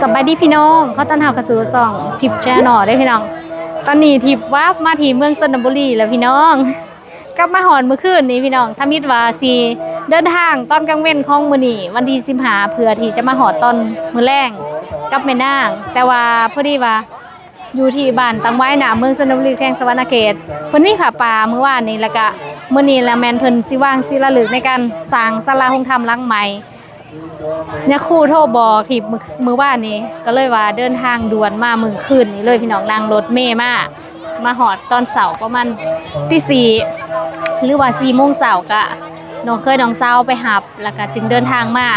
ສະບາຍດີພີ່ນ້ອງ ຂໍຕ້ອນຮັບເຂົ້າສູ່ຊ່ອງທິບແຊນແນວເດີພີ່ນ້ອງ. ຕອນນີ້ທິບວາບມາທີ່ເມືອງຊົນນະບູລີແລ້ວພີ່ນ້ອງ. ກັບມາຮອດມື້ຄືນນີ້ພີ່ນ້ອງ ທຳອິດວ່າຊິເດີນທາງຕອນກາງເວັນຂອງມື້ນີ້ ວັນທີສິບຫ້າ ເພື່ອທີ່ຈະມາຮອດຕອນມື້ແລງກັບແມ່ນາງ. ແຕ່ວ່າພໍດີວ່າ ຢູ່ທີ່ບ້ານຕັງຫວາຍ ນາເມືອງຊົນນະບູລີ ແຂວງສະຫວັນນະເຂດ ເພິ່ນມີຜ້າປ່າມື້ວານນີ້ ແລ້ວກະມື້ນີ້ລະແມ່ນເພິ່ນຊິວາງສີລາລຶກໃນການສ້າງສາລາໂຮງທຳຫຼັງໃໝ່. ຍາຄູໂທບອກທີ່ມື້ ມື້ວານນີ້ ກໍເລີຍວ່າເດີນທາງດ່ວນມາມື້ຄືນນີ້ເລີຍພີ່ນ້ອງ ນັ່ງລົດເມມາ ມາຮອດຕອນເຊົ້າປະມານຕີສີ່ ຫຼືວ່າສີ່ໂມງເຊົ້າ ກະນ້ອງເຂີຍນ້ອງສາວໄປຮັບ ແລ້ວກະຈຶ່ງເດີນທາງມາ.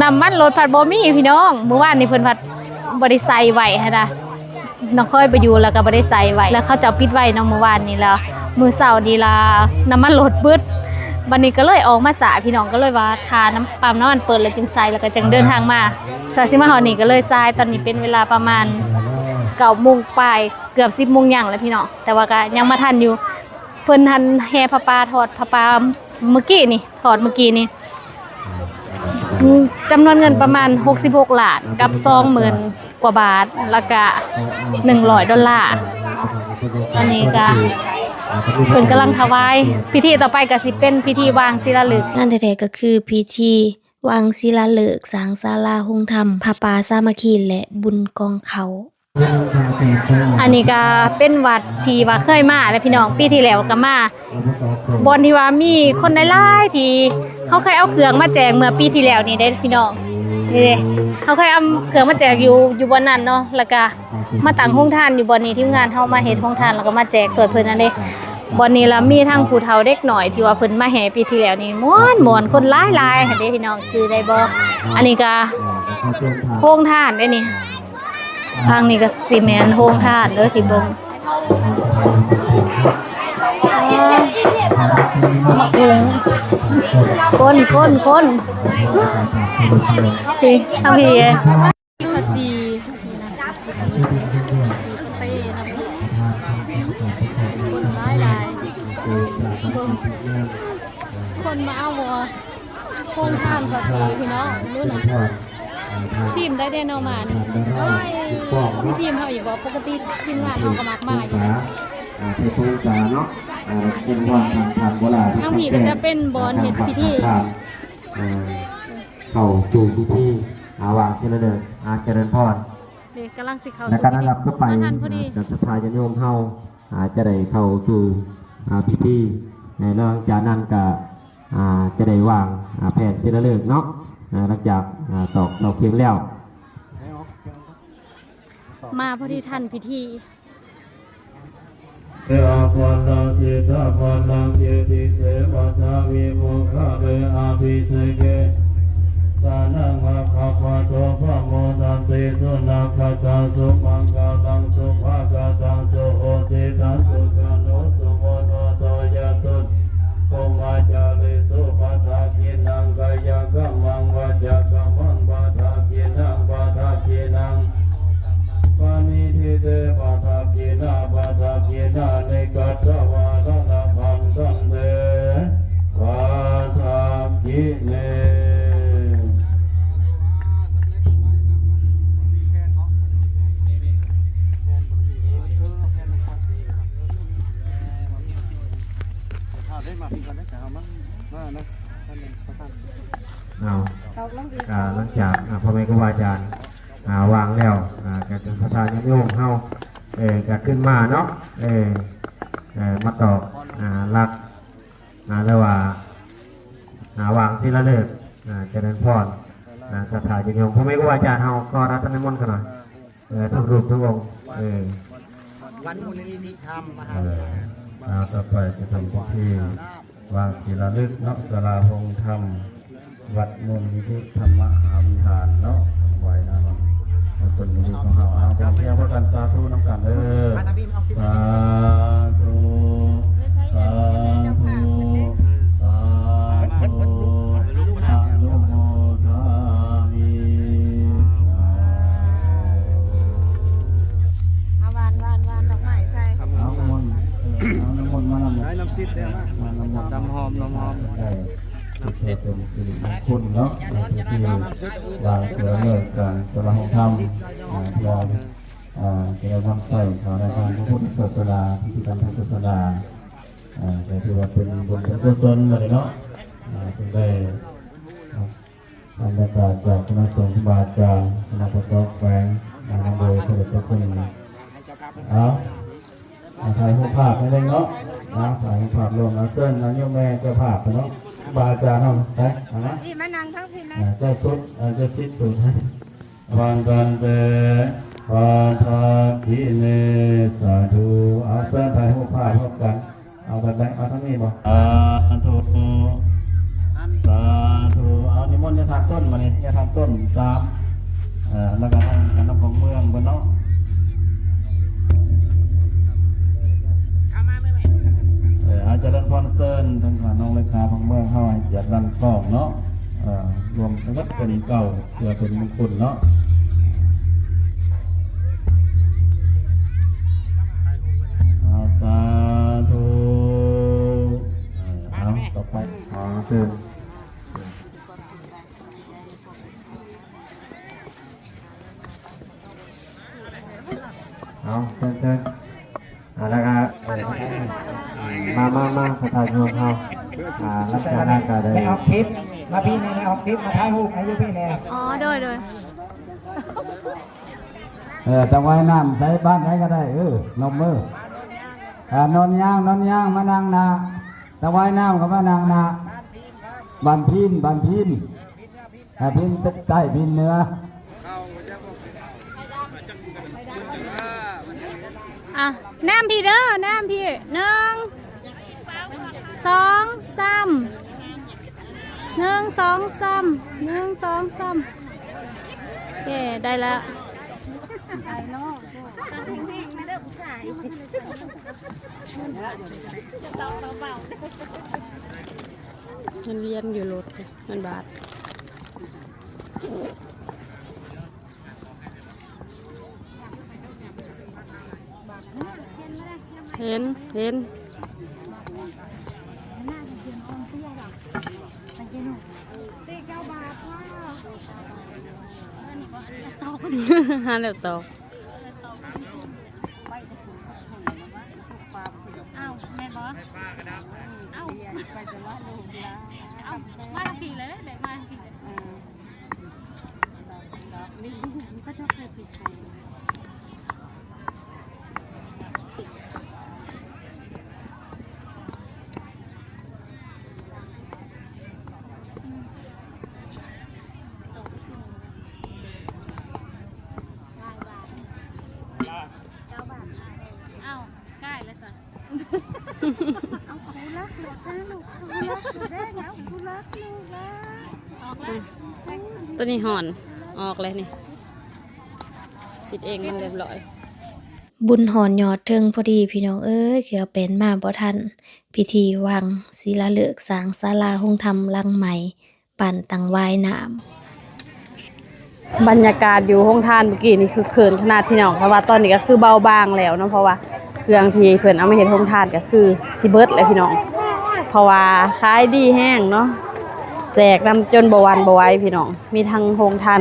ນ້ຳມັນລົດພັດບໍ່ມີພີ່ນ້ອງ ມື້ວານນີ້ເພິ່ນພັດບໍ່ໄດ້ໃສ່ໄວ້ຫັ້ນນະ ນ້ອງເຂີຍໄປຢູ່ແລ້ວກໍບໍ່ໄດ້ໃສ່ໄວ້ ແລ້ວເຂົາເຈົ້າປິດໄວ້ເນາະ ມື້ວານນີ້ ແລ້ວມື້ເຊົ້ານີ້ລະນ້ຳມັນລົດເບິດ. ບັດນີ້ກໍເລີຍອອກມາຊ້າພີ່ນ້ອງ ກໍເລີຍວ່າຖ້ານ້ຳ ປ້ຳນ້ຳມັນເປີດແລ້ວຈຶ່ງໃສ່ ແລ້ວກໍຈຶ່ງເດີນທາງມາ. ສ່ວນຊິມາຮອດນີ້ກໍເລີຍສາຍ ຕອນນີ້ເປັນເວລາປະມານເກົ້າໂມງປາຍ ເກືອບສິບໂມງຫຍັງແລ້ວພີ່ນ້ອງ ແຕ່ວ່າກໍຍັງມາທັນຢູ່. ເພິ່ນຫັ້ນແຫ່ຜ້າປ່າ ທອດຜ້າປ່າມື້ກີ້ນີ້ ທອດມື້ກີ້ນີ້ ຈຳນວນເງິນປະມານຫົກສິບຫົກລ້ານກັບສອງໝື່ນກວ່າບາດ ແລ້ວກະໜຶ່ງຮ້ອຍໂດລາ. ຕອນນີ້ກະເພິ່ນກຳລັງຖວາຍ ພິທີຕໍ່ໄປກະຊິເປັນພິທີວາງສີລາລຶກ. ງານແທ້ໆກໍຄືພິທີວາງສີລາລຶກສ້າງສາລາໂຮງທຳ ຜ້າປ່າສາມັກຄີ ແລະ ບຸນກອງເຂົ້າ. ອັນນີ້ກໍເປັນວັດທີ່ວ່າເຄີຍມາແຫຼະພີ່ນ້ອງ ປີທີ່ແລ້ວກໍມາ ບ່ອນທີ່ວ່າມີຄົນຫຼາຍໆ ທີ່ເຮົາເຄີຍເອົາເຄື່ອງມາແຈກເມື່ອປີທີ່ແລ້ວນີ້ເດ້ພີ່ນ້ອງ. ນີ້ເດ້ ເຮົາເຄີຍເອົາເຄື່ອງມາແຈກຢູ່ ຢູ່ບ່ອນນັ້ນເນາະ ແລ້ວກໍມາຕັ້ງໂຮງທານຢູ່ບ່ອນນີ້ ທີມງານເຮົາມາເຮັດໂຮງທານ ແລ້ວກໍມາແຈກຊ່ວຍເພິ່ນຫັ້ນເດ້. ບ່ອນນີ້ລະມີທັງຜູ້ເຖົ້າເດັກນ້ອຍ ທີ່ວ່າເພິ່ນມາແຫ່ປີທີ່ແລ້ວນີ້ ມ່ວນໆ ຄົນຫຼາຍໆ ຫັ້ນເດ້ພີ່ນ້ອງ ຊື່ໄດ້ບໍ່? ອັນນີ້ກໍໂຮງທານເດ້ນີ້. ທາງນີ້ກໍຊິແມ່ນໂຮງທານເດີ ທີ່ເບິ່ງ ໝາກຫຸ່ງ ຄົນ ຄົນ ຄົນ ທີ່ທາງພີ້ ເຂົ້າຈີ່ ນີ້ນະ ເປ້ນຳ ຄົນຫຼາຍໆ ຄົນມາເອົາບໍ່? ໂຮງທານກໍດີພີ່ນ້ອງ ເບິ່ງນະ ທີມໃດແດ່ເນາະມານີ້ ໂອ້ຍ ມີທີມເຮົາຢູ່ບໍ່? ປົກກະຕິທີມງານເຮົາກໍມັກມາຢູ່ ອ່າ ເປັນໂຮງທານເນາະ ອ່າ ເປັນວ່າທາງ ທາງໂບລານ ທາງພີ້ກໍຈະເປັນບ່ອນເຮັດພິທີ ອ່າ ເຂົ້າສູ່ພິທີ ອ່າ ວາງທີລະເລີກ ອ່າ ຈະເລີນພອນ ເດ້ ກຳລັງຊິເຂົ້າສູ່ພິທີ ມາທັນພໍດີ ອ່າ ກັບສັດທາຍາດໂຍມເຮົາ ອ່າ ຈະໄດ້ເຂົ້າສູ່ ອ່າ ພິທີ ແລະ ຫຼັງຈາກນັ້ນກະ ອ່າ ຈະໄດ້ວາງ ອ່າ ແຜ່ນສີລາເລີກເນາະ ອ່າ ຫຼັງຈາກ ອ່າ ຕອກເສົາເຂັງແລ້ວ ມາພໍດີທັນພິທີ. ເຕອະປະລະສິດຕະປະລັງ ເຈຕິເສ ວັດທະວິມຸກຄະເລ ອະພິເສເກ ສານັງ ພະຄະວະໂຕ ພະໂມທັນຕິ ສຸນັກຂັດທັງ ສຸມັງຄະລັງ ສຸພາກະຕັງ ສຸໂຫສິຕັງ ສຸຂະໂນ ສຸໂມໂທ ໂຕ ຍະສຸ ໂອມາຈາເລສຸ ປະທັກກິນນັງ ກາຍະກຳມັງ ວາຈາກຳມັງ ປະທັກກິນນັງ ປະທັກກິນນັງ ປະນິທິເຕ ປະທັກກິນາ ປະທັກກິນານິ ກາສະວາລະນະພັນຕັນເຕ ປະທັກກິເນ. ເອົາ ກໍຫຼັງຈາກ ອ່າ ພໍ່ແມ່ຄູບາອາຈານ ອ່າ ວາງແລ້ວ ອ່າ ກໍເປັນສັດທາຍາດໂຍມເຮົາ ເອີ ກໍຂຶ້ນມາເນາະ ເອີ ເອີ ມາຕອກ ອ່າ ຫຼັກ ອ່າ ຫຼືວ່າ ອ່າ ວາງທີລະເລີກ ອ່າ ຈະເລີນພອນ ອ່າ ສັດທາຍາດໂຍມ ພໍ່ແມ່ຄູບາອາຈານເຮົາ ຂໍອາລາທະນານິມົນກັນໜ່ອຍ. ເອີ ທຸກຮູບທຸກອົງ ເອີ ວັດມູນນິທິທຳມະຫາວິຫານ ເອີ ອ່າ ຕໍ່ໄປຈະເປັນພິທີວາງທີລະລຶກເນາະ ສາລາໂຮງທຳ ວັດມູນນິທິທຳມະຫາວິຫານເນາະ ໄວ້ນະເນາະ ເພິ່ນມີຂອງເຮົາ ເອົາ ພ້ອມພຽງພາກັນສາທຸນຳກັນເດີ ສາທຸ ສາທຸ ສາທຸ ອະນຸໂມທາມິ ສາທຸ ເອົາຫວານ ຫວານ ຫວານດອກໄມ້ໃສ່ ເອົານ້ຳມົນ ເອີ ເອົານ້ຳມົນມານຳ ໃຊ້ນ້ຳຊິດແດ່ມາ ນ້ຳມົນ ນ້ຳຫອມ ນ້ຳຫອມ ເອີ ເພື່ອເປັນສິລິມຸງຄຸນເນາະ ເພື່ອທີ່ວ່າເພື່ອເລີກການສະຫຼອງທຳ ເພື່ອ ຈະໄດ້ນຳໃຊ້ເຂົ້າໃນທາງພະພຸດທະສາສະໜາ ພິທີກຳທາງສາສະໜາ ກໍຖືວ່າເປັນບຸນເປັນກຸສົນບັດນີ້ເນາະ ເຊິ່ງໄດ້ຮັບ ບັນຍາກາດຈາກຄະນະສົງຄ໌ ຄູບາອາຈານ ຄະນະປະຊາແຂວງ ນຳໂດຍສະເດັດພະຄຸນ ເອົາ ຖ່າຍຮູບພາບໜ້ອຍໜຶ່ງເນາະ ຖ່າຍຮູບພາບລວມ ເຊີນໂຍມແມ່ເຈົ້າພາບເນາະ ຄູບາອາຈານເຮົາ ໄປ ເອົາມາ ນີ້ມານັ່ງທາງພີ້ແມ່ ເຈົ້າສຸດ ເຈົ້າສິດສຸດ ວັງຄັນເຕ ປາທາກິເນ ສາທຸ ເອົາ ເຊີນຖ່າຍຮູບພາບຮ່ວມກັນ ເອົາແບບໃດ ເອົາທາງນີ້ບໍ່? ສາທຸ ສາທຸ ເອົາ ນິມົນຍາທາດຕົ້ນມານີ້ ຍາທາດຕົ້ນສາມ ເອີ ແລ້ວກໍທາງການນຳຂອງເມືອງເພິ່ນເນາະ ເອີ ເອົາ ຈະເລີນພອນ ເຊີນທາງທ່ານຮອງເລຂາຂອງເມືອງເຮົາ ໃຫ້ກຽດລັນກ້ອງເນາະ ເອີ ລວມທັງໝົດເປັນເກົ້າ ເພື່ອເປັນມຸງຄຸນເນາະ ເອົາ ສາທຸ ເອົາ ຕໍ່ໄປ ຂໍເຊີນ ເອົາ ເຊີນ ເຊີນ ອ່າ ແລ້ວກໍ ເອີ ມາ ມາ ມາ ພະທາດໂຍມເຮົາ ອ່າ ຫຼັງຈາກນັ້ນກໍໄດ້ ໄປອອກທຣິບ ມາພີ້ແດ່ ໄປອອກທຣິບ ມາຖ່າຍຮູບໃຫ້ຢູ່ພີ້ແດ່ ອໍ ໂດຍ ໂດຍ ເອີ ຖວາຍນ້ຳໃສ່ບ້ານໃດກໍໄດ້ ເອີ ນົບມື ອ່າ ນອນຍາງ ນອນຍາງ ມານັ່ງໜ້າ ຖວາຍນ້ຳກໍມານັ່ງໜ້າ ບ້ານພີນ ບ້ານພີນ ອ່າ ພີນໃຕ້ ພີນເໜືອ ອ່ະ ແນມພີ້ເດີ ແນມພີ້ ໜຶ່ງ ສອງ ສາມ ໜຶ່ງ ສອງ ສາມ ໜຶ່ງ ສອງ ສາມ ໂອເຄ ໄດ້ແລ້ວ ເງິນວຽນຢູ່ລົດ ເງິນບາດ. ເຫັນ ເຫັນ ຫາແລ້ວຕອກ. ອ້າວ ແມ່ນບໍ່? ອ້າວ ໄປແຕ່ວ່າລູກຫຼານ ອ້າວ ມາທາງພີ້ເລີຍ ໄດ້ມາທາງພີ້ເລີຍ. ເອີ ເຂົາເຈົ້າເຄີຍຊິໄປ ອືມ ເກົ້າບາດ ເກົ້າບາດ. ອ້າວ ກາຍແລ້ວຊະ. ເອົາ ກູລັກລູກນະລູກ ກູລັກລູກແດງ ເອົາ ກູລັກລູກນະ ອອກແລ້ວ. ໂຕນີ້ຮ້ອນ ອອກແລ້ວນີ້ ຕິດເອງມັນຮຽບຮ້ອຍ. ບຸນຮອດຍອດເທິງພໍດີພີ່ນ້ອງເອີຍ ເຂື່ອແປນມາບໍ່ທັນ. ພິທີວາງສິລາເລີກສ້າງສາລາໂຮງທຳຫຼັງໃໝ່ ບ້ານຕັງຫວາຍນ້ຳ. ບັນຍາກາດຢູ່ໂຮງທານມື້ກີ້ນີ້ຄຶກຄື້ນຂະໜາດພີ່ນ້ອງ, ແຕ່ວ່າຕອນນີ້ກໍຄືເບົາບາງແລ້ວເນາະ ເພາະວ່າເຄື່ອງທີ່ເພິ່ນເອົາມາເຮັດໂຮງທານກໍຄືຊິເບິດແລ້ວພີ່ນ້ອງ, ເພາະວ່າຂາຍດີແຮງເນາະ, ແຈກນຳຈົນບໍ່ຫວັ່ນບໍ່ໄຫວພີ່ນ້ອງ. ມີທັງໂຮງທານ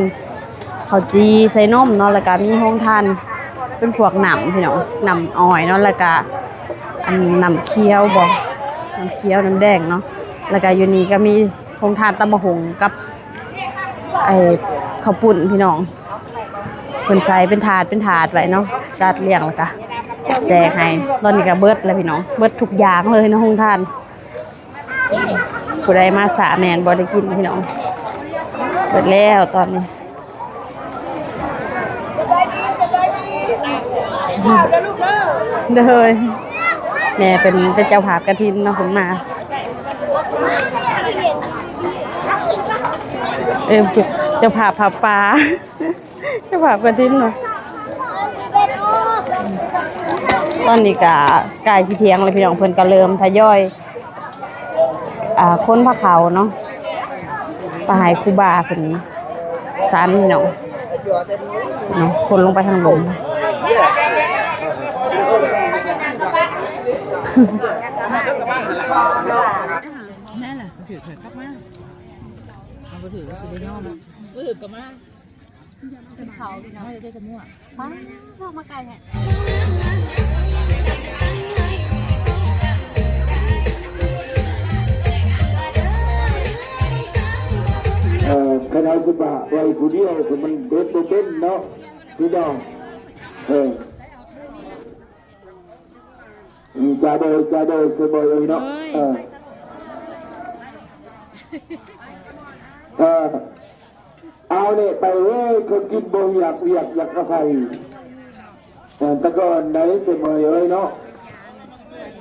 ເຂົ້າຈີ່ໃສ່ນົມເນາະ, ແລ້ວກໍມີໂຮງທານເປັນພວກນ້ຳພີ່ນ້ອງ, ນ້ຳອ້ອຍເນາະ, ແລ້ວກໍອັນນ້ຳຂຽວບໍ ນ້ຳຂຽວ ນ້ຳແດງເນາະ, ແລ້ວກໍຢູ່ນີ້ກໍມີ ໂຮງທານຕຳບັກຫຸ່ງກັບ ໄອ້ ເຂົ້າປຸ້ນພີ່ນ້ອງ, ເພິ່ນໃສ່ເປັນຖາດເປັນຖາດໄວ້ເນາະ, ຈັດລຽງແລ້ວກະແຈກໃຫ້. ຕອນນີ້ກະເບິດແລ້ວພີ່ນ້ອງ, ເບິດທຸກຢ່າງເລີຍໃນໂຮງທານ. ຜູ້ໃດມາຊ້າແມ່ນບໍ່ໄດ້ກິນພີ່ນ້ອງ, ເບິດແລ້ວຕອນນີ້. ໂດຍ ແມ່ເປັນ ເປັນເຈົ້າພາບກະຖິນເນາະ ເພິ່ນມາ ເອີ ເຈົ້າພາບຜ້າປ່າ ເຈົ້າພາບກະຖິນເນາະ. ຕອນນີ້ກະໃກ້ຊິທ່ຽງແລ້ວພີ່ນ້ອງ, ເພິ່ນກະເລີ່ມທະຍອຍ ອ່າ ຂົນຜ້າຂາວເນາະ ໄປໃຫ້ຄູບາເພິ່ນສັນພີ່ນ້ອງເນາະ, ຂົນລົງໄປທາງລຸ່ມ. ແມ່ນລະ ຖືກເຂົາກັບມາ. ບໍ່ຖືກກໍຊິໄດ້ຍ້ອນເນາະ ບໍ່ຖືກກໍມາ ກິນເຂົ້າພີ່ນ້ອງ ເອີ ໄດ້ແຕ່ໝວກ ປ້າ ອອກມາໄກແທ້. ເອີ ຄັນເຮົາຊິປະໄວ້ຜູ້ດຽວກໍມັນເຮັດບໍ່ເປັນເນາະ ພີ່ນ້ອງ ເອີ. ອືມ ຈ້າເດີ ຈ້າເດີ ຄືບໍ່ເລີຍເນາະ ເອີ ເອີ ເອົາເນາະ ໄປເອີຍ ຄົນກິນບໍ່ຢາກ ຢາກ ຢາກກະໄຟ ເອີ ແຕ່ກ່ອນໃດ ຄືບໍ່ເລີຍເນາະ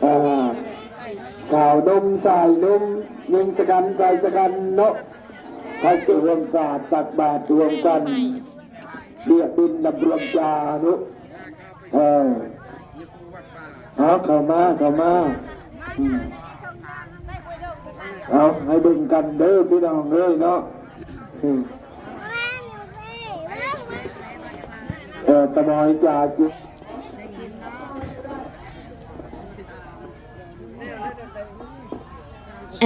ເອີ ສາວໜຸ່ມ ຊາຍໜຸ່ມ ຍິງສະກັນ ຊາຍສະກັນເນາະ ໃຜເກີດຮ່ວມຊາດ ຕັກບາດຮ່ວມກັນ ເລຍເປັນລຳລຳຈາເນາະ ເອີ ເອົາ ເຂົ້າມາ ເຂົ້າມາ ອືມ ເອົາ ໃຫ້ເບິ່ງກັນເດີພີ່ນ້ອງເອີຍເນາະ ອືມ ເອີ ຕາໝອຍຈາ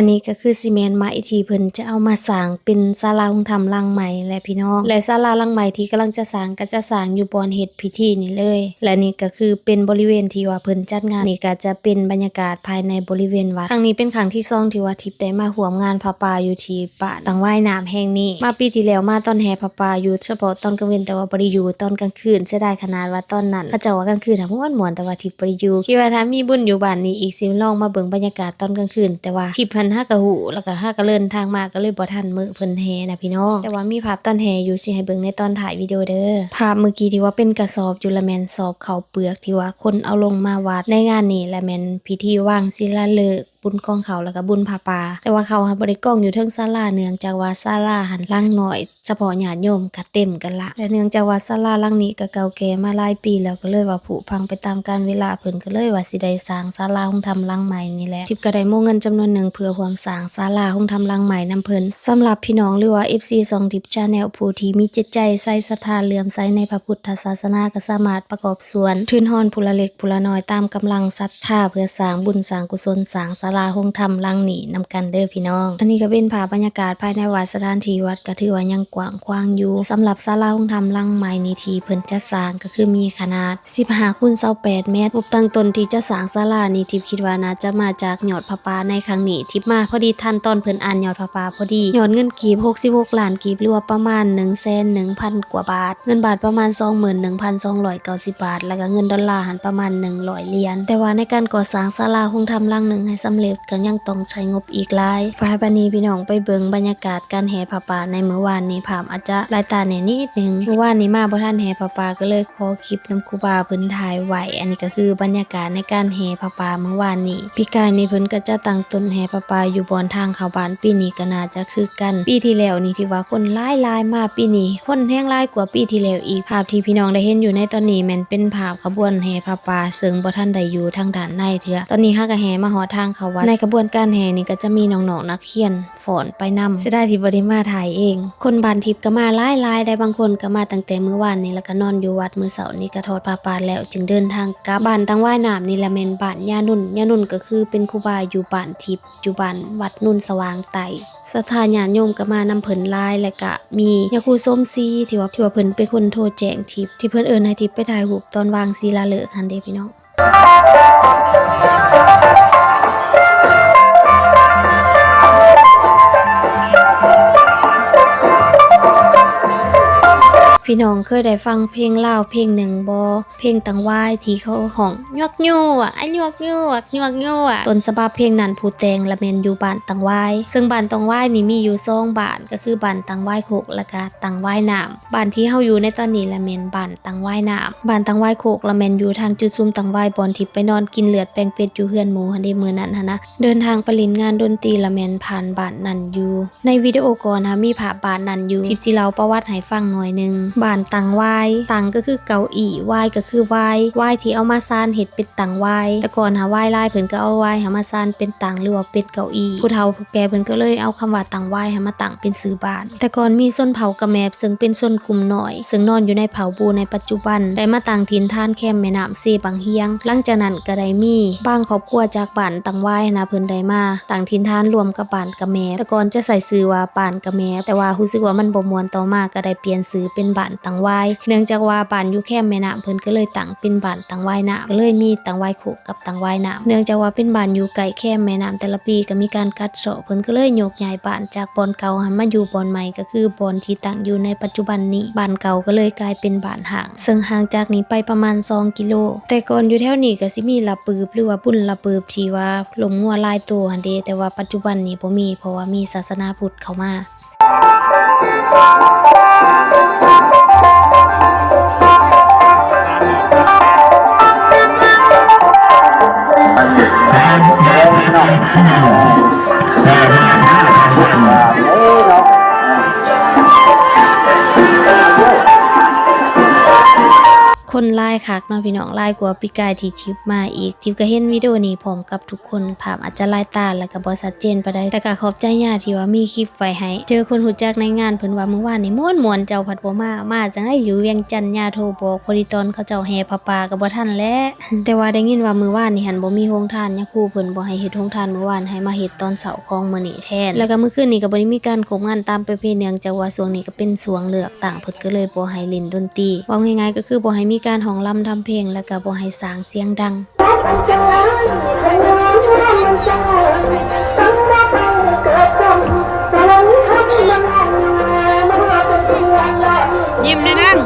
ອັນນີ້ກໍຄືຊິແມ່ນໄມ້ທີ່ເພິ່ນຈະເອົາມາສ້າງເປັນສາລາໂຮງທຳຫຼັງໃໝ່ແຫຼະພີ່ນ້ອງ ແລະ ສາລາຫຼັງໃໝ່ທີ່ກຳລັງຈະສ້າງ ກໍຈະສ້າງຢູ່ບ່ອນເຮັດພິທີນີ້ເລີຍ ແລະ ນີ້ກໍຄືເປັນບໍລິເວນທີ່ວ່າເພິ່ນຈັດງານ ນີ້ກໍຈະເປັນບັນຍາກາດພາຍໃນບໍລິເວນວັດ. ຄັ້ງນີ້ເປັນຄັ້ງທີສອງທີ່ວ່າທິບໄດ້ມາຮ່ວມງານຜ້າປ່າຢູ່ທີ່ບ້ານຕັງຫວາຍນ້ຳແຫ່ງນີ້. ມາປີທີ່ແລ້ວມາຕອນແຫ່ຜ້າປ່າຢູ່ສະເພາະຕອນກາງເວັນ ແຕ່ວ່າບໍ່ໄດ້ຢູ່ຕອນກາງຄືນ ເສຍດາຍຂະໜາດວ່າຕອນນັ້ນເຂົາເຈົ້າວ່າກາງຄືນນະມ່ວນໆ ແຕ່ວ່າທິບ ບໍ່ໄດ້ຢູ່ ຄິດວ່າຖ້າມີບຸນຢູ່ບ້ານນີ້ອີກ ຊິລອງມາເບິ່ງບັນຍາກາດຕອນກາງຄືນ ແຕ່ວ່າທິບຫັ້ນຫາກະຮູ້ ແລ້ວກະຫາກະເດີນທາງມາ ກໍເລີຍບໍ່ທັນມື້ເພິ່ນແຫ່ນະພີ່ນ້ອງ ແຕ່ວ່າມີພາບຕອນແຫ່ຢູ່ ຊິໃຫ້ເບິ່ງໃນຕອນທ້າຍວິດີໂອເດີ. ພາບມື້ກີ້ທີ່ວ່າເປັນກະສອບຢູ່ ລະແມ່ນສອບເຂົ້າເປືອກທີ່ວ່າຄົນເອົາລົງມາວັດ ໃນງານນີ້ລະແມ່ນພິທີວາງສິລາເລີກ ບຸນກອງເຂົ້າ ແລ້ວກະບຸນຜ້າປ່າ ແຕ່ວ່າເຂົ້າຫັ້ນບໍ່ໄດ້ກອງຢູ່ເທິງສາລາ ເນື່ອງຈາກວ່າສາລາຫັ້ນຫຼັງນ້ອຍ ສະເພາະຍາດໂຍມກະເຕັມກັນລະ ແລະ ເນື່ອງຈາກວ່າສາລາຫຼັງນີ້ກະເກົ່າແກ່ມາຫຼາຍປີແລ້ວ ກໍເລີຍວ່າຜຸພັງໄປຕາມການເວລາ ເພິ່ນກໍເລີຍວ່າຊິໄດ້ສ້າງສາລາໂຮງທຳຫຼັງໃໝ່ນີ້ແຫຼະ. ທິບກໍໄດ້ໂມເງິນຈຳນວນໜຶ່ງເພື່ອຮ່ວມສ້າງສາລາໂຮງທຳຫຼັງໃໝ່ນຳເພິ່ນ. ສຳລັບພີ່ນ້ອງ ຫຼືວ່າ ເອັຟຊີ ຊ່ອງທິບ Channel ຜູ້ທີ່ມີຈິດໃຈໃສສັດທາເຫຼື້ອມໃສໃນພະພຸດທະສາສະໜາ ກໍສາມາດປະກອບສ່ວນທຶນຮອນຜູ້ລະເລັກຜູ້ລະນ້ອຍຕາມກຳລັງສັດ ຖ້າເພື່ອສ້າງບຸນສ້າງກຸສົນ ສ້າງສາລາໂຮງທຳຫຼັງນີ້ນຳກັນເດີພີ່ນ້ອງ. ອັນນີ້ກໍເປັນພາບບັນຍາກາດພາຍໃນວັດ ສະຖານທີ່ວັດກໍຖືວ່າຍັງກວ້າງຂວາງຢູ່. ສຳລັບສາລາໂຮງທຳຫຼັງໃໝ່ນີ້ທີ່ເພິ່ນຈະສ້າງກໍຄືມີຂະໜາດສິບຫ້າຄູນຊາວແປດແມັດ. ງົບຕັ້ງຕົ້ນທີ່ຈະສ້າງສາລານີ້ ທິບຄິດວ່າໜ້າຈະມາຈາກຍອດຜ້າປ່າໃນຄັ້ງນີ້ ທິບມາພໍດີທັນຕອນເພິ່ນອ່ານຍອດຜ້າປ່າພໍດີ. ຍອດເງິນກີບຫົກສິບຫົກລ້ານກີບ ຫຼືວ່າປະມານໜຶ່ງແສນໜຶ່ງພັນກວ່າບາດ. ເງິນບາດປະມານສອງໝື່ນໜຶ່ງພັນສອງຮ້ອຍເກົ້າສິບບາດ ແລ້ວກໍເງິນດອນລາຫັ້ນປະມານໜຶ່ງຮ້ອຍຫຼຽນ. ແຕ່ວ່າໃນການກໍ່ສ້າງສາລາໂຮງທຳຫຼັງໜຶ່ງໃຫ້ສຳເລັດ ກໍຍັງຕ້ອງໃຊ້ງົບອີກຫຼາຍ. ໄປ ບາດນີ້ພີ່ນ້ອງໄປເບິ່ງບັນຍາກາດການແຫ່ຜ້າປ່າໃນມື້ວານນີ້ ພາບອາດຈະຫຼາຍຕາແດ່ນິດໜຶ່ງ. ມື້ວານນີ້ມາບໍ່ທັນແຫ່ຜ້າປ່າ ກໍເລີຍຂໍຄລິບນຳຄູບາເພິ່ນຖ່າຍໄວ້. ອັນນີ້ກໍຄືບັນຍາກາດໃນການແຫ່ຜ້າປ່າມື້ວານນີ້. ປີກາຍນີ້ເພິ່ນກໍຈະຕັ້ງຕົ້ນແຫ່ຜ້າປ່າຢູ່ບ່ອນທາງເຂົ້າບ້ານ ປີນີ້ກໍໜ້າຈະຄືກັນ. ປີທີ່ແລ້ວນີ້ຖືວ່າຄົນຫຼາຍໆ ມາປີນີ້ຄົນແຮງຫຼາຍກວ່າປີທີ່ແລ້ວອີກ. ພາບທີ່ພີ່ນ້ອງໄດ້ເຫັນຢູ່ໃນຕອນນີ້ແມ່ນເປັນພາບຂະບວນແຫ່ຜ້າປ່າ ເຊິ່ງບໍ່ທັນໄດ້ຢູ່ທາງດ້ານໃນເທື່ອ. ຕອນນີ້ເຮົາກໍແຫ່ມາຮອດທາງເຂົ້າວັດ. ໃນຂະບວນການແຫ່ນີ້ກໍຈະມີນ້ອງໆນັກຮຽນຟ້ອນໄປນຳ. ເສຍດາຍທີ່ບໍ່ໄດ້ມາຖ່າຍເອງ. ຄົນບ້ານທິບກໍມາຫຼາຍໆ ໄດ້ ບາງຄົນກໍມາຕັ້ງແຕ່ມື້ວານນີ້ ແລ້ວກໍນອນຢູ່ວັດ. ມື້ເຊົ້ານີ້ກໍທອດຜ້າປ່າແລ້ວ ຈຶ່ງເດີນທາງກັບ. ບ້ານຕັງຫວາຍນ້ຳນີ້ລະແມ່ນບ້ານຍານຸນ. ຍານຸນກໍຄືເປັນຄູບາຢູ່ບ້ານທິບ ຢູ່ບ້ານວັດໂນນສະຫວ່າງໃຕ້. ສັດທາຍາດໂຍມກໍມານຳເພິ່ນຫຼາຍ ແລະກະມີຍາຄູສົມສີ ທີ່ວ່າ ທີ່ວ່າເພິ່ນເປັນຄົນໂທແຈ້ງທິບ ທີ່ເພິ່ນເອີ້ນໃຫ້ທິບໄປຖ່າຍຮູບຕອນວາງສິລາເລີກຫັ້ນເດ້ພີ່ນ້ອງ. ພີ່ນ້ອງເຄີຍໄດ້ຟັງເພງລາວເພງໜຶ່ງບໍ່? ເພງຕັງຫວາຍທີ່ເຂົາຮ້ອງ ຍວກຍວກ ອາ ຍວກຍວກ ຍວກຍວກ. ຕົ້ນສະບັບເພງນັ້ນຜູ້ແຕ່ງລະແມ່ນຢູ່ບ້ານຕັງຫວາຍ ເຊິ່ງບ້ານຕັງຫວາຍນີ້ມີຢູ່ສອງບ້ານ ກໍຄືບ້ານຕັງຫວາຍຄົກ ແລະກະຕັງຫວາຍນ້ຳ. ບ້ານທີ່ເຮົາຢູ່ໃນຕອນນີ້ລະແມ່ນບ້ານຕັງຫວາຍນ້ຳ. ບ້ານຕັງຫວາຍຄົກລະແມ່ນຢູ່ທາງຈຸດສຸມຕັງຫວາຍ ບ່ອນທີ່ໄປນອນກິນເລືອດແປງເປັດຢູ່ເຮືອນໝູ່ຫັ້ນເດ້ ມື້ນັ້ນຫັ້ນນະ. ເດີນທາງໄປຫຼິ້ນງານດົນຕີລະແມ່ນຜ່ານບ້ານນັ້ນຢູ່. ໃນວິດີໂອກ່ອນນະ ມີພາບບ້ານນັ້ນຢູ່. ທິບຊິເລົ່າປະຫວັດໃຫ້ຟັງໜ້ອຍໜຶ່ງ. ບ້ານຕັ່ງຫວາຍ, ຕັ່ງກໍຄືເກົ້າອີ້, ຫວາຍກໍຄືຫວາຍ, ຫວາຍທີ່ເອົາມາຊານເຮັດເປັນຕັ່ງຫວາຍ. ແຕ່ກ່ອນຫາຫວາຍຫຼາຍ ເພິ່ນກໍເອົາຫວາຍຫາມາຊານເປັນຕັ່ງ ຫຼືວ່າເປັນເກົ້າອີ້. ຜູ້ເຖົ້າຜູ້ແກ່ເພິ່ນກໍເລີຍເອົາຄຳວ່າຕັ່ງຫວາຍຫາມາຕັ້ງເປັນຊື່ບ້ານ. ແຕ່ກ່ອນມີຊົນເຜົ່າກະແໝບ ເຊິ່ງເປັນຊົນກຸ່ມນ້ອຍ ເຊິ່ງນອນຢູ່ໃນເຜົ່າບູໃນປັດຈຸບັນ ໄດ້ມາຕັ້ງຖິ່ນຖານແຄມແມ່ນ້ຳເຊບັ້ງຮຽງ. ຫຼັງຈາກນັ້ນກໍໄດ້ມີບາງຄອບຄົວຈາກບ້ານຕັ່ງຫວາຍຫັ້ນນະ ເພິ່ນໄດ້ມາຕັ້ງຖິ່ນຖານລວມກັບບ້ານກະແໝບ. ແຕ່ກ່ອນຈະໃຊ້ຊື່ວ່າບ້ານກະແໝບ ແຕ່ວ່າຮູ້ສຶກວ່າມັນບໍ່ມ່ວນ, ຕໍ່ມາກໍໄດ້ປ່ຽນຊື່ເປັນບ້ານຕັ່ງຫວາຍ ເນື່ອງຈາກວ່າບ້ານຢູ່ແຄມແມ່ນ້ຳ ເພິ່ນກໍເລີຍຕັ້ງເປັນບ້ານຕັ່ງຫວາຍນ້ຳ ກໍເລີຍມີຕັ່ງຫວາຍໂຄກ ກັບຕັ່ງຫວາຍນ້ຳ. ເນື່ອງຈາກວ່າເປັນບ້ານຢູ່ໃກ້ແຄມແມ່ນ້ຳ ແຕ່ລະປີກໍມີການກັດເຊາະ ເພິ່ນກໍເລີຍໂຍກຍ້າຍບ້ານຈາກບ່ອນເກົ່າຫັ້ນມາຢູ່ບ່ອນໃໝ່ ກໍຄືບ່ອນທີ່ຕັ້ງຢູ່ໃນປັດຈຸບັນນີ້. ບ້ານເກົ່າກໍເລີຍກາຍເປັນບ້ານຮ້າງ ເຊິ່ງຫ່າງຈາກນີ້ໄປປະມານສອງກິໂລ. ແຕ່ກ່ອນຢູ່ແຖວນີ້ກໍຊິມີລະປືບ ຫຼືວ່າບຸນລະປືບທີ່ວ່າລົມງົວຫຼາຍໂຕຫັ້ນເດ, ແຕ່ວ່າປັດຈຸບັນນີ້ບໍ່ມີ ເພາະວ່າມີສາສະໜາພຸດເຂົ້າມາ. ຄົນຫຼາຍຄັກເນາະພີ່ນ້ອງ, ຫຼາຍກວ່າປີກາຍທີ່ທິບມາອີກ. ທິບກໍເຫັນວິດີໂອນີ້ພ້ອມກັບທຸກຄົນ, ພາບອາດຈະລາຍຕາ ແລ້ວກໍບໍ່ຊັດເຈນປານໃດ, ແຕ່ກໍຂອບໃຈຍ່າທີ່ວ່າມີຄລິບໄວ້ໃຫ້. ເຈີຄົນຮູ້ຈັກໃນງານ ເພິ່ນວ່າມື້ວານນີ້ມ່ວນໆ, ເຈົ້າພັດບໍ່ມາ, ມາຈັ່ງໃດຢູ່ວຽງຈັນ, ຍ່າໂທບອກ, ພໍດີຕອນເຂົາເຈົ້າແຫ່ຜ້າປ່າກໍບໍ່ທັນແຫຼະ. ແຕ່ວ່າໄດ້ຍິນວ່າມື້ວານນີ້ຫັ້ນບໍ່ມີໂຮງທານ, ຍາຄູເພິ່ນບໍ່ໃຫ້ເຮັດໂຮງທານມື້ວານ, ໃຫ້ມາເຮັດຕອນເຊົ້າຂອງມື້ນີ້ແທນ. ແລ້ວກໍມື້ຄືນນີ້ກໍບໍ່ໄດ້ມີການຄົບງັນຕາມປະເພນີ, ເນື່ອງຈາກວ່າຊ່ວງນີ້ກໍເປັນຊ່ວງເລືອກຕັ້ງ, ເພິ່ນກໍເລີຍບໍ່ໃຫ້ຫຼິ້ນດົນຕີ. ເວົ້າງ່າຍໆກໍຄືບໍ່ໃຫ້ມີການຮ້ອງລຳທຳເພງ ແລ້ວກໍບໍ່ໃຫ້ສ້າງສຽງດັງ. ຍິ້ມແດ່ນາງ.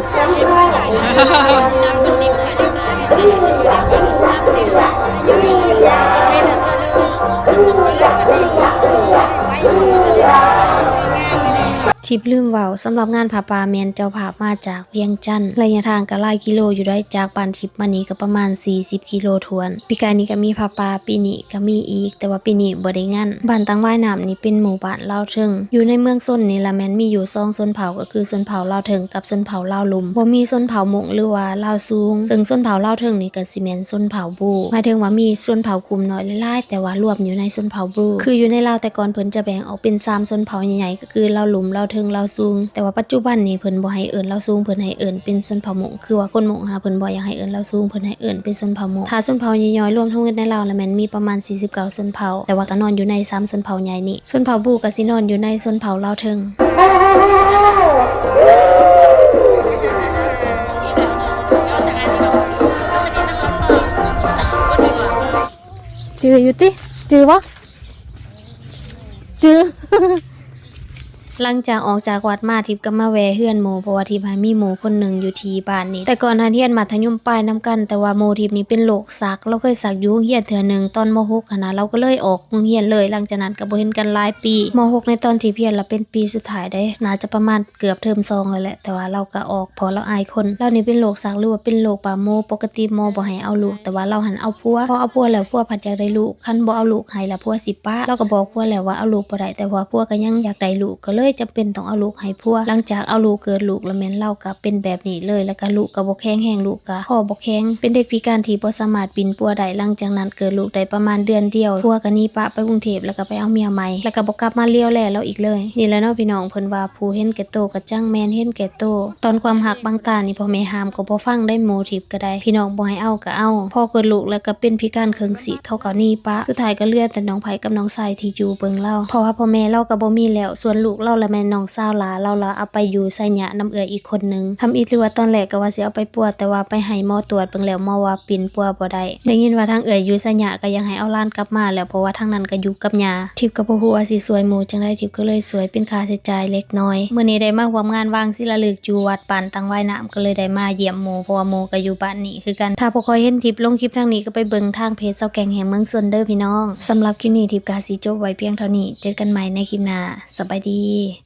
ທິບລືມເວົ້າ, ສຳລັບງານຜ້າປ່າແມ່ນເຈົ້າພາບມາຈາກວຽງຈັນ, ໄລຍະທາງກໍຫຼາຍກິໂລຢູ່ໄດ໋, ຈາກບ້ານທິບມານີ້ກໍປະມານສີ່ສິບກິໂລຖ້ວນ. ປີກາຍນີ້ກໍມີຜ້າປ່າ, ປີນີ້ກໍມີອີກ, ແຕ່ວ່າປີນີ້ບໍ່ໄດ້ງານ. ບ້ານຕັງຫວາຍນ້ຳນີ້ເປັນໝູ່ບ້ານລາວເທິງ, ຢູ່ໃນເມືອງຊົນນີ້ລະແມ່ນມີຢູ່ສອງຊົນເຜົ່າ, ກໍຄືຊົນເຜົ່າລາວເທິງກັບຊົນເຜົ່າລາວລຸ່ມ, ບໍ່ມີຊົນເຜົ່າມົ້ງ ຫຼືວ່າລາວສູງ. ເຊິ່ງຊົນເຜົ່າລາວເທິງນີ້ກໍຊິແມ່ນຊົນເຜົ່າບູ, ໝາຍເຖິງວ່າມີຊົນເຜົ່າກຸ່ມນ້ອຍຫຼາຍໆ ແຕ່ວ່າລວມຢູ່ໃນຊົນເຜົ່າບູ. ຄືຢູ່ໃນລາວແຕ່ກ່ອນເພິ່ນຈະແບ່ງອອກເປັນສາມຊົນເຜົ່າໃຫຍ່ໆ ຄືລາວລຸ່ມ, ລາວເທິງ, ລາວສູງ, ແຕ່ວ່າປັດຈຸບັນນີ້ເພິ່ນບໍ່ໃຫ້ເອີ້ນລາວສູງ, ເພິ່ນໃຫ້ເອີ້ນເປັນຊົນເຜົ່າມົ້ງ. ຄືວ່າຄົນມົ້ງຫັ້ນນະ ເພິ່ນບໍ່ຢາກໃຫ້ເອີ້ນລາວສູງ, ເພິ່ນໃຫ້ເອີ້ນເປັນຊົນເຜົ່າມົ້ງ. ຖ້າຊົນເຜົ່າຍ່ອຍໆລວມທັງໝົດໃນລາວລະແມ່ນມີປະມານສີ່ສິບເກົ້າຊົນເຜົ່າ, ແຕ່ວ່າກໍນອນຢູ່ໃນສາມຊົນເຜົ່າໃຫຍ່ນີ້. ຊົນເຜົ່າບູກໍຊິນອນຢູ່ໃນຊົນເຜົ່າລາວເທິງ. ຈື່ຢູ່ຕິ? ຈື່ບໍ່? ຈື່. ຫຼັງຈາກອອກຈາກວັດມາ ທິບກໍມາແວ່ເຮືອນໝູ່, ເພາະວ່າທິບຫັ້ນມີໝູ່ຄົນໜຶ່ງຢູ່ທີ່ບ້ານນີ້. ແຕ່ກ່ອນຫັ້ນຮຽນມັດທະຍົມປາຍນຳກັນ, ແຕ່ວ່າໝູ່ທິບນີ້ເປັນໂລກຊັກ, ລາວເຄີຍຊັກຢູ່ໂຮງຮຽນເທື່ອໜຶ່ງຕອນ ມໍຫົກ ຫັ້ນນະ, ລາວກໍເລີຍອອກໂຮງຮຽນເລີຍ. ຫຼັງຈາກນັ້ນກໍບໍ່ເຫັນກັນຫຼາຍປີ. ມໍຫົກໃນຕອນທີ່ຮຽນລະເປັນປີສຸດທ້າຍເດ້, ໜ້າຈະປະມານເກືອບເທີມສອງແລ້ວແຫຼະ, ແຕ່ວ່າລາວກໍອອກ ເພາະລາວອາຍຄົນ. ລາວນີ້ເປັນໂລກຊັກ ຫຼືວ່າເປັນໂລກບ້າໝູ່. ປົກກະຕິໝໍບໍ່ໃຫ້ເອົາລູກ, ແຕ່ວ່າລາວຫັ້ນເອົາຜົວ. ພໍເອົາຜົວແລ້ວ ຜົວພັດຢາກໄດ້ລູກ, ຄັນບໍ່ເອົາລູກໃຫ້ລະ ຜົວຊິປະ. ລາວກໍບອກຜົວແລ້ວວ່າເອົາລູກບໍ່ໄດ້, ແຕ່ວ່າຜົວກໍຍັງຢາກໄດ້ລູກ, ກໍເລີຍຈຳເປັນຕ້ອງເອົາລູກໃຫ້ຜົວ. ຫຼັງຈາກເອົາລູກ ເກີດລູກແລ້ວແມ່ນລາວກໍເປັນແບບນີ້ເລີຍ, ແລ້ວກໍລຸກໍບໍ່ແຂງແຮງ, ລຸກໍຄໍບໍ່ແຂງ, ເປັນເດັກພິການທີ່ບໍ່ສາມາດປິ່ນປົວໄດ້. ຫຼັງຈາກນັ້ນເກີດລູກໄດ້ປະມານເດືອນດຽວ, ຜົວກໍໜີປະໄປກຸງເທບ, ແລ້ວກໍໄປເອົາເມຍໃໝ່, ແລ້ວກໍບໍ່ກັບມາຫຼຽວແລລາວອີກເລີຍ. ນີ້ແຫຼະເນາະພີ່ນ້ອງ, ເພິ່ນວ່າຜູ້ເຫັນແກ່ໂຕກໍຈັ່ງແມ່ນເຫັນແກ່ໂຕ. ຕອນຄວາມຮັກບັງຕານີ້ ພໍ່ແມ່ຫ້າມກໍບໍ່ຟັງໄດ໋, ໝູ່ທິບກໍໄດ້, ພີ່ນ້ອງບໍ່ໃຫ້ເອົາກໍເອົາ. ພໍເກີດລູກແລ້ວກໍເປັນພິການເຄິ່ງຊີກ, ເຂົາກໍໜີປະ. ສຸດທ້າຍກໍເຫຼືອແຕ່ນ້ອງໃພ້ກັບນ້ອງຊາຍທີ່ຢູ່ເບິ່ງລາວ, ເພາະວ່າພໍ່ແມ່ລາວກໍບໍ່ມີແລ້ວ. ສ່ວນລູກລາວລະແມ່ນນ້ອງສາວຫຼ້າ, ລາວລະເອົາໄປຢູ່ໄຊຍະນຳເອື້ອຍອີກຄົນໜຶ່ງ. ທຳອິດ ຫຼືວ່າຕອນແລກກໍວ່າຊິເອົາໄປປົວ, ແຕ່ວ່າໄປໃຫ້ໝໍກວດເບິ່ງແລ້ວ ໝໍວ່າປິ່ນປົວບໍ່ໄດ້. ໄດ້ຍິນວ່າທາງເອື້ອຍຢູ່ໄຊຍະກໍຢາກໃຫ້ເອົາຫຼານກັບມາແລ້ວ, ເພາະວ່າທາງນັ້ນກໍຢູ່ກັບຍ່າ. ທິບກໍບໍ່ຮູ້ວ່າຊິຊ່ວຍໝູ່ຈັ່ງໃດ, ທິບກໍເລີຍຊ່ວຍເປັນຄ່າໃຊ້ຈ່າຍເລັກນ້ອຍ. ມື້ນີ້ໄດ້ມາຮ່ວມງານວາງສີລາລຶກຢູ່ວັດບ້ານຕັງຫວາຍນ້ຳ, ກໍເລີຍໄດ້ມາຢ້ຽມໝູ່, ເພາະວ່າໝູ່ກໍຢູ່ບ້ານນີ້ຄືກັນ. ຖ້າບໍ່ຄ່ອຍເຫັນທິບລົງຄລິບທາງນີ້, ກໍໄປເບິ່ງທາງເພຈຊາວແກ້ງແຫ່ງເມືອງຊົນເດີພີ່ນ້ອງ. ສຳລັບຄລິບນີ້ ທິບກໍຊິຈົບໄວ້ພຽງເທົ່ານີ້. ເຈີກັນໃໝ່ໃນຄລິບໜ້າ. ສະບາຍດີ.